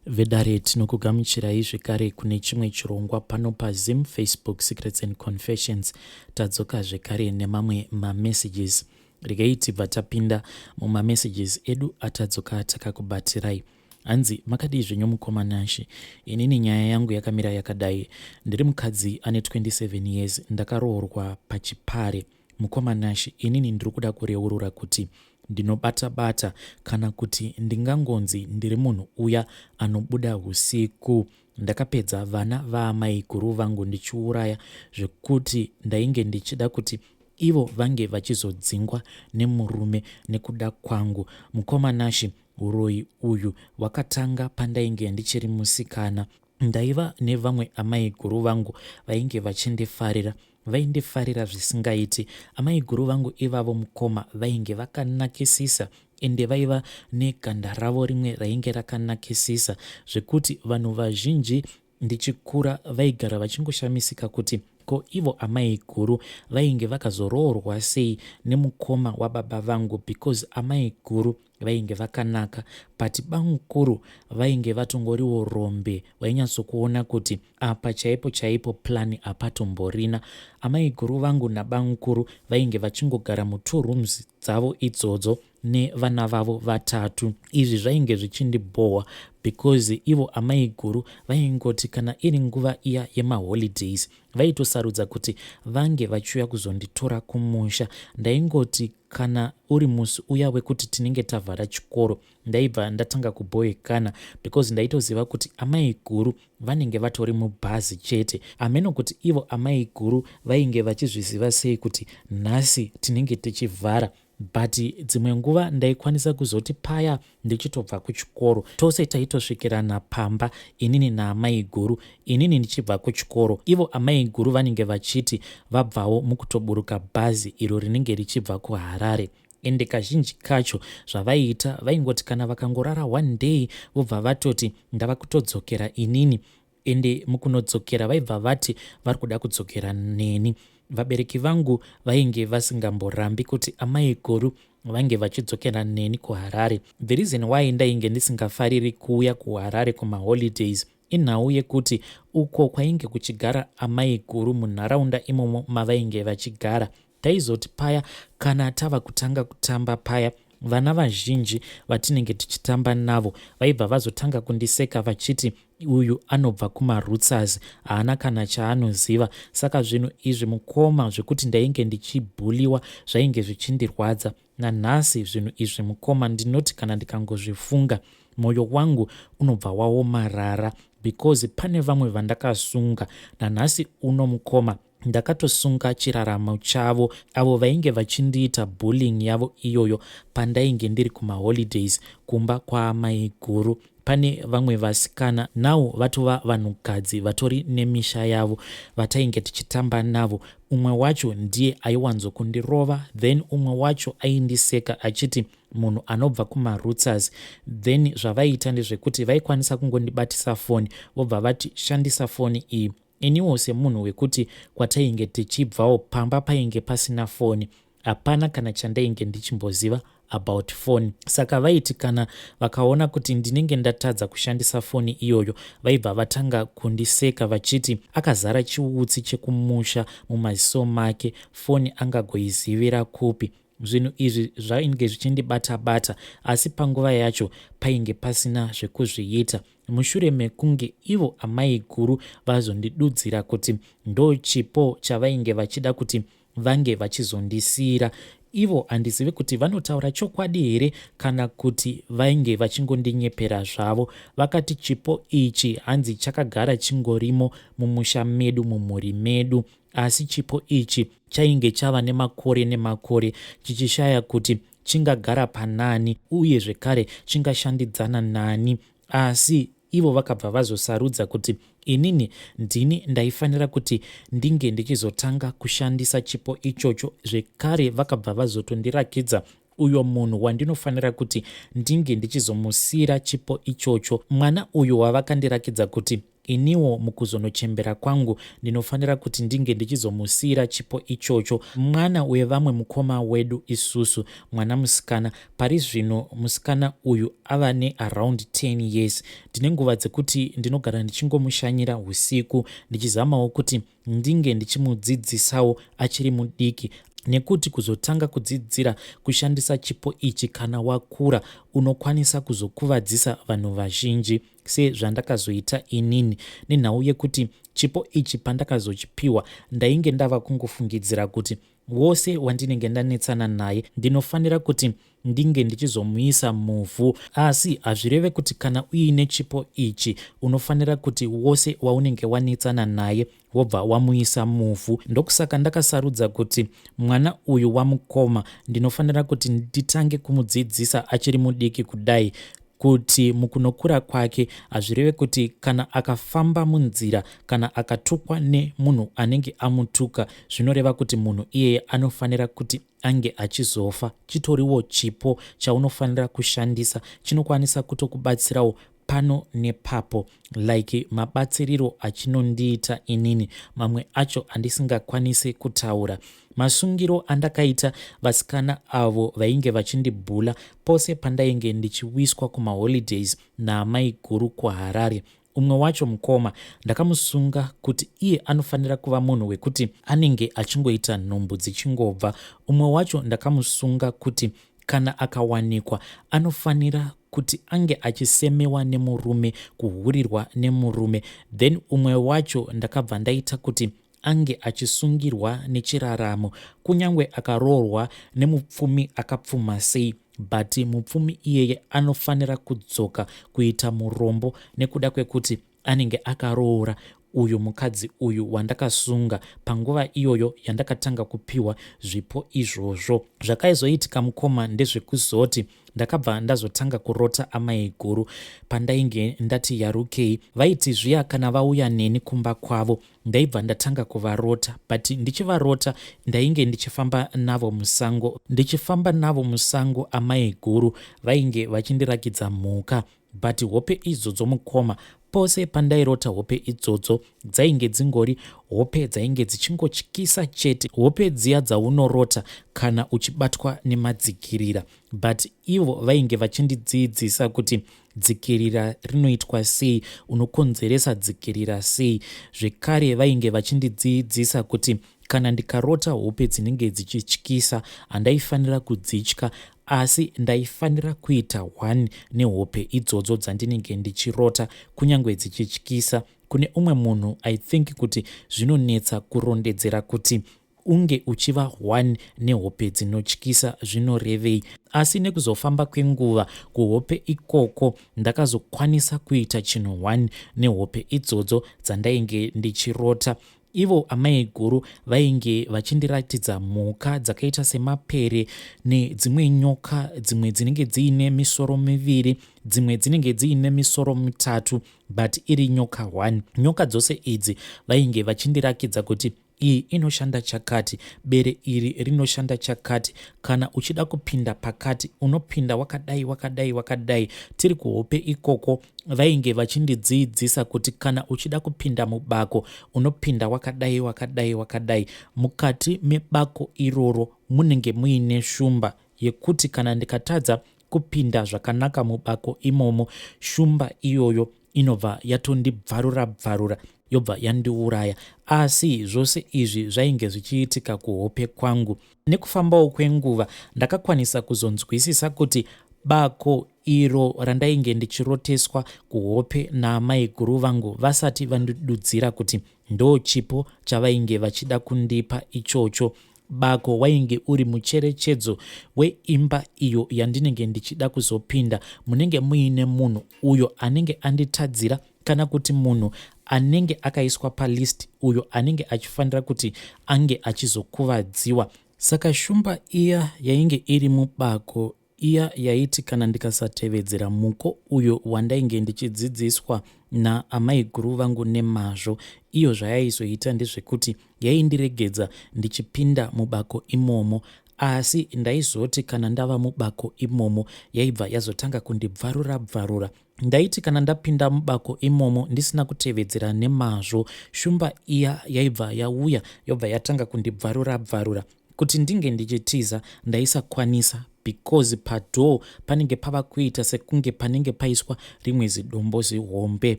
Vedare tinokugamuchirai zvekare kune chimwe chirongwa pano paZim Facebook Secrets and Confessions. Tadzoka zvekare nemamwe mamessages. Regai tibva tapinda mumamessages edu atadzoka takakubatirai. Hanzi makadii zvenyu mukoma Nashe? Inini nyaya yangu yakamira yakadai. Ndiri mukadzi ane 27 years ndakaroorwa pachipare. Mukoma Nashe inini ndiri kuda kureurura kuti ndinobata bata kana kuti ndingangonzi ndiri munhu uya anobuda husiku. Ndakapedza vana vaamai guru vangu ndichiuraya zvekuti ndainge ndichida kuti ivo vange vachizodzingwa nemurume nekuda kwangu. Mukoma Nashe huroyi uyu hwakatanga pandainge ndichiri musikana. Ndaiva nevamwe amaiguru vangu vainge vachindifarira. Vaindifarira zvisingaiti. Amaiguru vangu ivavo mukoma vainge vakanakisisa ende vaiva neganda ravo rimwe rainge rakanakisisa zvekuti vanhu vazhinji ndichikura vaigara vachingoshamisika kuti ko ivo amaiguru vainge vakazoroorwa sei nemukoma wababa vangu because amaiguru vainge vakanaka but bamukuru vainge vatongoriwo rombe wainyatsokuona kuti apa chaipo chaipo plan apatomborina. Amaiguru vangu nabamukuru vainge vachingogara mutwo rooms dzavo idzodzo nevana vavo vatatu. Izvi zvainge zvichindibhohwa because ivo amaiguru vaingoti kana iri nguva iya yemaholidays vaitosarudza kuti vange vachiuya kuzonditora kumusha. Ndaingoti kana uri musi uya wekuti tinenge tavhara chikoro ndaibva ndatanga kubhoekana because ndaitoziva kuti amaiguru vanenge vatori mubhazi chete. Hameno kuti ivo amaiguru vainge vachizviziva sei kuti nhasi tinenge tichivhara but dzimwe nguva ndaikwanisa kuzoti paya ndichitobva kuchikoro tose taitosvikirana pamba inini naamaiguru inini ndichibva kuchikoro ivo amaiguru vanenge vachiti vabvawo mukutoburuka bhazi iro rinenge richibva kuHarare ende kazhinji kacho zvavaiita vaingoti kana vakangorara one day vobva vatoti ndava kutodzokera inini ende mukunodzokera vaibva vati vari kuda kudzokera neni. Vabereki vangu vainge vasingamborambi kuti amaiguru vange vachidzokera neni kuHarare. The reason why ndainge ndisingafariri kuuya kuHarare kumaholidays inhau yekuti uko kwainge kuchigara amaiguru munharaunda imomo mavainge vachigara Taizoti paya kana tava kutanga kutamba paya vana vazhinji vatinenge tichitamba navo vaibva vazotanga kundiseka vachiti uyu anobva kumarutsas haana kana chaanoziva. Saka zvinhu izvi mukoma zvekuti ndainge ndichibhuliwa zvainge zvichindirwadza. Nanhasi zvinhu izvi mukoma ndinoti kana ndikangozvifunga moyo wangu unobva waomarara because pane vamwe vandakasunga nanhasi uno mukoma Ndakatosunga chiraramo chavo avo vainge vachindiita bullying yavo iyoyo pandainge ndiri kumaholidays kumba kwaamaiguru. Pane vamwe vasikana now vatova vanhukadzi vatori nemisha yavo vatainge tichitamba navo. Umwe wacho ndiye aiwanzokundirova then umwe wacho aindiseka achiti munhu anobva kumarutsas then zvavaiita ndezvekuti vaikwanisa kungondibatisa foni vobva vati shandisa foni iyi Iniwo semunhu wekuti kwatainge tichibvawo pamba painge pasina foni hapana kana chandainge ndichimboziva about foni saka vaiti kana vakaona kuti ndinenge ndatadza kushandisa foni iyoyo vaibva vatanga kundiseka vachiti akazara chiutsi chekumusha mumaziso make foni angagoizivira kupi Zvinhu izvi zvainge zvichindibata bata asi panguva yacho painge pasina zvekuzviita mushure mekunge ivo amaiguru vazondidudzira kuti ndochipo chavainge vachida kuti vange vachizondisiira. Ivo handizivi kuti vanotaura chokwadi here kana kuti vainge vachingondinyepera zvavo. Vakati chipo ichi hanzi chakagara chingorimo mumusha medu mumhuri medu. Asi chipo ichi chainge chava nemakore nemakore chichishaya kuti chingagara panani uye zvekare chingashandidzana nani. Asi ivo vakabva vazosarudza kuti inini ndini ndaifanira kuti ndinge ndichizotanga kushandisa chipo ichocho zvekare vakabva vazotondirakidza uyo munhu wandinofanira kuti ndinge ndichizomusiira chipo ichocho. Mwana uyu wavakandirakidza kuti. Iniwo mukuzonochembera kwangu ndinofanira kuti ndinge ndichizomusiira chipo ichocho. Mwana wevamwe mukoma wedu isusu, mwana musikana. Pari zvino musikana uyu ava nearound 10 years. Ndine nguva dzekuti ndinogara ndichingomushanyira husiku ndichizamawo kuti ndinge ndichimudzidzisawo achiri mudiki nekuti kuzotanga kudzidzira kushandisa chipo ichi kana wakura unokwanisa kuzokuvadzisa vanhu vazhinji sezvandakazoita inini nenhau yekuti chipo ichi pandakazochipiwa ndainge ndava kungofungidzira kuti wose wandinenge ndanetsana naye ndinofanira kuti ndinge ndichizomuisa muvhu. Asi hazvireve kuti kana uine chipo ichi unofanira kuti wose waunenge wanetsana naye wobva wamuisa muvhu. Ndokusaka ndakasarudza kuti mwana uyu wamukoma ndinofanira kuti nditange kumudzidzisa achiri mudiki kudai kuti mukunokura kwake hazvireve kuti kana akafamba munzira kana akatukwa nemunhu anenge amutuka zvinoreva kuti munhu iyeye anofanira kuti ange achizofa. Chitoriwo chipo chaunofanira kushandisa chinokwanisa kutokubatsirawo pano nepapo like mabatsiriro achinondiita inini mamwe acho andisingakwanise kutaura. Masungiro andakaita vasikana avo vainge vachindibhula pose pandainge ndichiwiswa kumaholidays naamaiguru kuHarare. Umwe wacho mukoma ndakamusunga kuti iye anofanira kuva munhu wekuti anenge achingoita nhumbu dzichingobva. Umwe wacho ndakamusunga kuti kana akawanikwa anofanira kuti ange achisemewa nemurume, kuhurirwa nemurume. Then umwe wacho ndakabva ndaita kuti ange achisungirwa nechiraramo kunyange akaroorwa nemupfumi akapfuma sei but mupfumi iyeye anofanira kudzoka kuita murombo nekuda kwekuti anenge akaroora uyu mukadzi uyu wandakasunga panguva iyoyo yandakatanga kupiwa zvipo izvozvo. Zvakaizoitika mukoma ndezvekuzoti ndakabva ndazotanga kurota amaiguru pandainge ndati yarukei. Vaiti zviya kana vauya neni kumba kwavo ndaibva ndatanga kuvarota but ndichivarota ndainge ndichifamba navo musango. Ndichifamba navo musango amaiguru vainge vachindirakidza mhuka but hope idzodzo mukoma pose pandairota hope idzodzo dzainge dzingori hope dzainge dzichingotyisa chete hope dziya dzaunorota kana uchibatwa nemadzikirira but ivo vainge vachindidziidzisa kuti dzikirira rinoitwa sei unokonzeresa dzikirira sei zvekare vainge vachindidziidzisa kuti kana ndikarota hope dzinenge dzichityisa handaifanira kudzitya asi ndaifanira kuita one nehope idzodzo dzandinenge ndichirota kunyange dzichityisa kune umwe munhu i think kuti zvinonetsa kurondedzera kuti unge uchiva one nehope dzinotyisa zvinorevei asi nekuzofamba kwenguva kuhope ikoko ndakazokwanisa kuita chinhu one nehope idzodzo dzandainge ndichirota Ivo amaiguru vainge vachindiratidza mhuka dzakaita semapere nedzimwe nyoka, dzimwe dzinenge dziine misoro miviri, dzimwe dzinenge dziine misoro mitatu but iri nyoka one. Nyoka dzose idzi vainge vachindirakidza kuti iyi inoshanda chakati, bere iri rinoshanda chakati, kana uchida kupinda pakati unopinda wakadai wakadai wakadai. Tiri kuhope ikoko vainge vachindidziidzisa kuti kana uchida kupinda mubako unopinda wakadai wakadai wakadai mukati mebako iroro munenge muine shumba yekuti kana ndikatadza kupinda zvakanaka mubako imomo shumba iyoyo inobva yatondibvarura bvarura yobva yandiuraya asi zvose izvi zvainge zvichiitika kuhope kwangu Nekufambawo kwenguva ndakakwanisa kuzonzwisisa kuti bako iro randainge ndichiroteswa kuhope naamaiguru vangu vasati vandidudzira kuti ndochipo chavainge vachida kundipa ichocho. Bako wainge uri mucherechedzo weimba iyo yandinenge ndichida kuzopinda munenge muine munhu uyo anenge anditadzira kana kuti munhu anenge akaiswa palist uyo anenge achifanira kuti ange achizokuvadziwa. Saka shumba iya yainge iri mubako iya yaiti kana ndikasatevedzera muko uyo wandainge ndichidzidziswa naamaiguru vangu nemazvo, iyo zvayaizoita ndezvekuti yaindiregedza ndichipinda mubako imomo. Asi ndaizoti kana ndava mubako imomo yaibva yazotanga kundibvarura bvarura. Ndaiti kana ndapinda mubako imomo ndisina kutevedzera nemazvo, shumba iya yaibva yauya yobva yatanga kundibvarura bvarura. Kuti ndinge ndichitiza ndaisakwanisa because padoor panenge pava kuita sekunge panenge paiswa rimwe zidombo zihombe.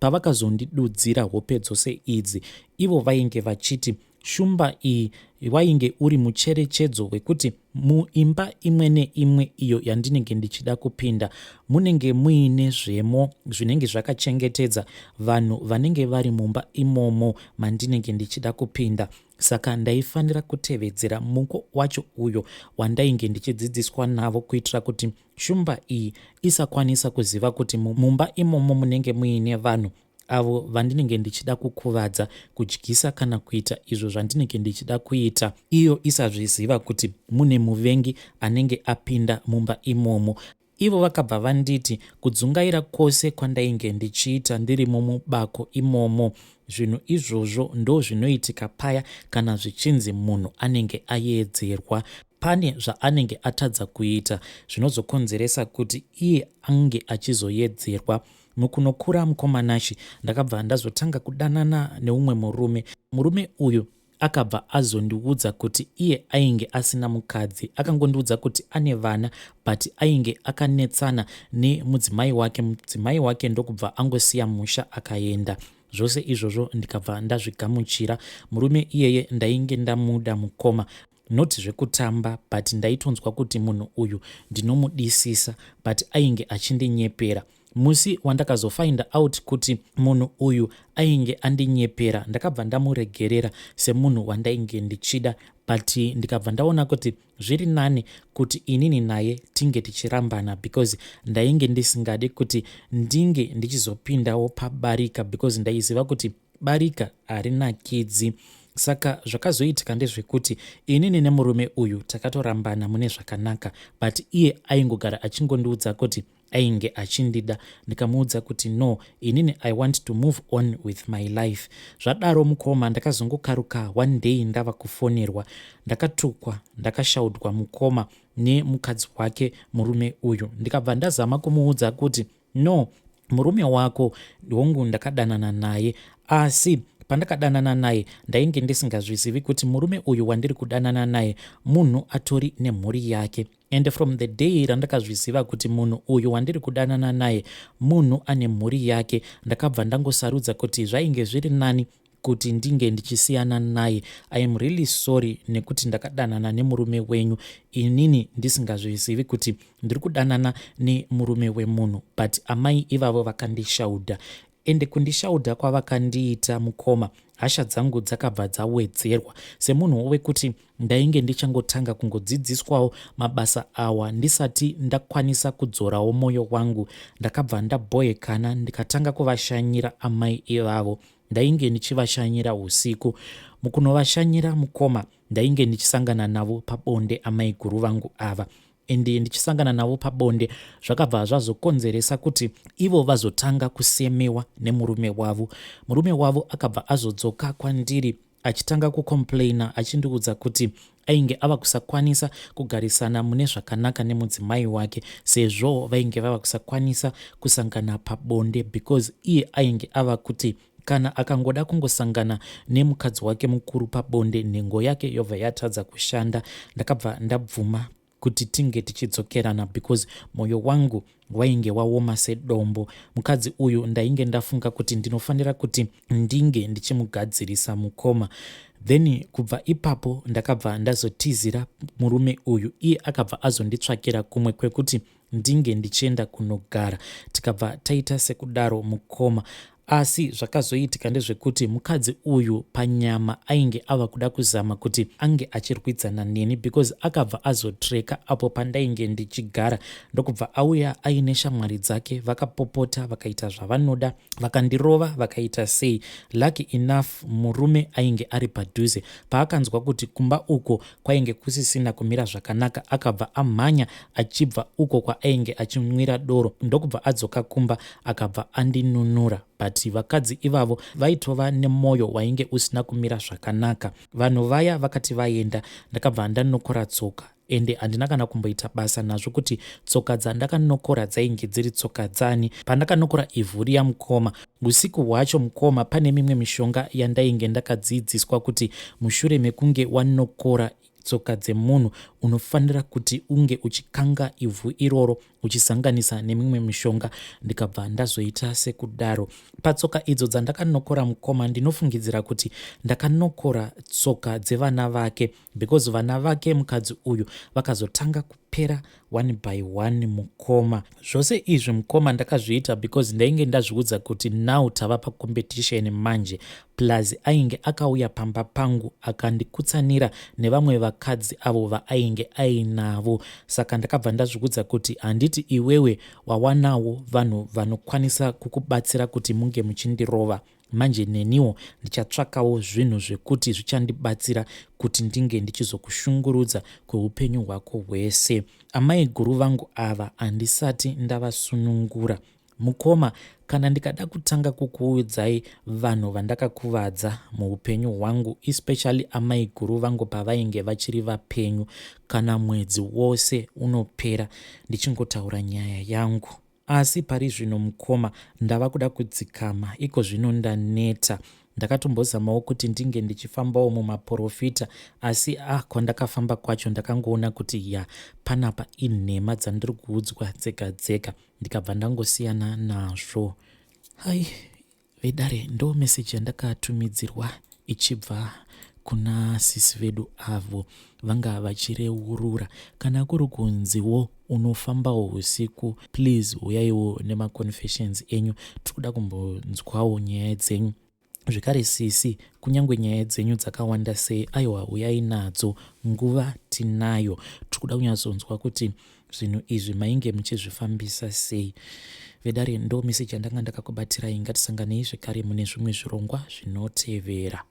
Pavakazondidudzira hope dzose idzi, ivo vainge vachiti shumba iyi wainge uri mucherechedzo wekuti muimba imwe neimwe iyo yandinenge ndichida kupinda munenge muine zvemo zvinenge zvakachengetedza vanhu vanenge vari mumba imomo mandinenge ndichida kupinda. Saka ndaifanira kutevedzera muko wacho uyo wandainge ndichidzidziswa navo kuitira kuti shumba iyi isakwanisa kuziva kuti mumba imomo munenge muine vanhu avo vandinenge ndichida kukuvadza, kudyisa kana kuita izvo zvandinenge ndichida kuita, iyo isazviziva kuti mune muvengi anenge apinda mumba imomo. Ivo vakabva vanditi kudzungaira kwose kwandainge ndichiita ndirimo mubako imomo, zvinhu izvozvo ndozvinoitika paya kana zvichinzi munhu anenge ayedzerwa. Pane zvaanenge atadza kuita zvinozokonzeresa kuti iye ange achizoyedzerwa. Mukunokura mukoma Nashy ndakabva ndazotanga kudanana neumwe murume. Murume uyu akabva azondiudza kuti iye ainge asina mukadzi. Akangondiudza kuti ane vana but ainge akanetsana nemudzimai wake, mudzimai wake ndokubva angosiya musha akaenda. Zvose izvozvo ndikabva ndazvigamuchira. Murume iyeye ndainge ndamuda mukoma not zvekutamba but ndaitonzwa kuti munhu uyu ndinomudisisa but ainge achindinyepera. Musi wandakazofind out kuti munhu uyu ainge andinyepera ndakabva ndamuregerera semunhu wandainge ndichida but ndikabva ndaona kuti zviri nani kuti inini naye tinge tichirambana because ndainge ndisingadi kuti ndinge ndichizopindawo pabarika because ndaiziva kuti barika harinakidzi. Saka zvakazoitika ndezvekuti inini nemurume uyu takatorambana mune zvakanaka but iye aingogara achingondiudza kuti ainge achindida ndikamuudza kuti no, inini I want to move on with my life. Zvadaro mukoma ndakazongokaruka one day ndava kufonerwa. Ndakatukwa, ndakashaudwa mukoma nemukadzi wake murume uyu. Ndikabva ndazama kumuudza kuti no, murume wako hongu ndakadanana naye asi pandakadanana naye ndainge ndisingazvizivi kuti murume uyu wandiri kudanana naye munhu atori nemhuri yake. And from the day randakazviziva kuti munhu uyu wandiri kudanana naye munhu ane mhuri yake, ndakabva ndangosarudza kuti zvainge zviri nani kuti ndinge ndichisiyana naye. I am really sorry nekuti ndakadanana nemurume wenyu inini ndisingazvizivi kuti ndiri kudanana nemurume wemunhu, but amai ivavo vakandishaudha. Ende kundishaudha kwavakandiita mukoma, hasha dzangu dzakabva dzawedzerwa. Semunhu wekuti ndainge ndichangotanga kungodzidziswawo mabasa awa ndisati ndakwanisa kudzorawo moyo wangu, ndakabva ndabhohekana ndikatanga kuvashanyira amai ivavo. Ndainge ndichivashanyira usiku. Mukunovashanyira mukoma, ndainge ndichisangana navo pabonde amaiguru vangu ava. Ende ndichisangana navo pabonde zvakabva zvazokonzeresa kuti ivo vazotanga kusemewa nemurume wavo. Murume wavo akabva azodzoka kwandiri achitanga kucomplaina achindiudza kuti ainge ava kusakwanisa kugarisana mune zvakanaka nemudzimai wake sezvo vainge vava kusakwanisa kusangana pabonde because iye ainge ava kuti kana akangoda kungosangana nemukadzi wake mukuru pabonde nhengo yake yobva yatadza kushanda. Ndakabva ndabvuma kuti tinge tichidzokerana because moyo wangu wainge waoma sedombo. Mukadzi uyu ndainge ndafunga kuti ndinofanira kuti ndinge ndichimugadzirisa mukoma. Then kubva ipapo ndakabva ndazotizira murume uyu, iye akabva azonditsvakira kumwe kwekuti ndinge ndichienda kunogara, tikabva taita sekudaro mukoma. Asi zvakazoitika ndezvekuti mukadzi uyu panyama ainge ava kuda kuzama kuti ange achirwidzana neni because akabva azotreka apo pandainge ndichigara ndokubva auya aine shamwari dzake, vakapopota vakaita zvavanoda, vakandirova vakaita sei. Lucky enough murume ainge ari padhuze, paakanzwa kuti kumba uko kwainge kusisina kumira zvakanaka akabva amhanya achibva uko kwaainge achinwira doro ndokubva adzoka kumba akabva andinunura. But vakadzi ivavo vaitova nemwoyo wainge usina kumira zvakanaka. Vanhu vaya vakati vaenda, ndakabva ndanokora tsoka ende handina kana kumboita basa nazvo kuti tsoka dzandakanokora dzainge dziri tsoka dzani. Pandakanokora ivhu riya mukoma, usiku hwacho mukoma, pane mimwe mishonga yandainge ndakadzidziswa kuti mushure mekunge wanokora tsoka dzemunhu unofanira kuti unge uchikanga ivhu iroro uchisanganisa nemimwe mishonga. Ndikabva ndazoita sekudaro patsoka idzo dzandakanokora mukoma. Ndinofungidzira kuti ndakanokora tsoka dzevana vake, because vana vake mukadzi uyu vakazotanga kupera one by one mukoma. Zvose izvi mukoma ndakazviita because ndainge ndazviudza kuti now tava pacompetition manje. Plus ainge akauya pamba pangu akandikutsanira nevamwe vakadzi avo vaainge ainavo, saka ndakabva ndazviudza kuti handiti iwewe wawanawo vanhu vanokwanisa kukubatsira kuti munge muchindirova, manje neniwo ndichatsvakawo zvinhu zvekuti zvichandibatsira kuti ndinge ndichizokushungurudza kweupenyu hwako hwese. Amai guru vangu ava handisati ndavasunungura mukoma. Kana ndikada kutanga kukuudzai vanhu vandakakuvadza muupenyu hwangu, especially amai guru vangu pavainge vachiri vapenyu, kana mwedzi wose unopera ndichingotaura nyaya yangu. Asi pari zvino mukoma ndava kuda kudzikama iko zvino, ndaneta. Ndakatombozamawo kuti ndinge ndichifambawo mumaprofita, asi a ah, kwandakafamba kwacho ndakangoona kuti ya, panapa inhema dzandiri kuudzwa dzega dzega, ndikabva ndangosiyana nazvo. Hai vedare, ndo meseji yandakatumidzirwa ichibva kuna sisi vedu avo vanga vachireurura. Kana kuri kunziwo unofambawo usiku, please uyaiwo nemaconfessions enyu, tiri kuda kumbonzwawo nyaya dzenyu zvekare. Sisi, kunyange nyaya dzenyu dzakawanda sei, aiwa, uyai nadzo, nguva tinayo. Tiri kuda kunyatsonzwa kuti zvinhu izvi mainge muchizvifambisa sei. Vedare, ndo meseji yandanga ndakakubatirai. Ngatisanganei zvekare mune zvimwe zvirongwa zvinotevera.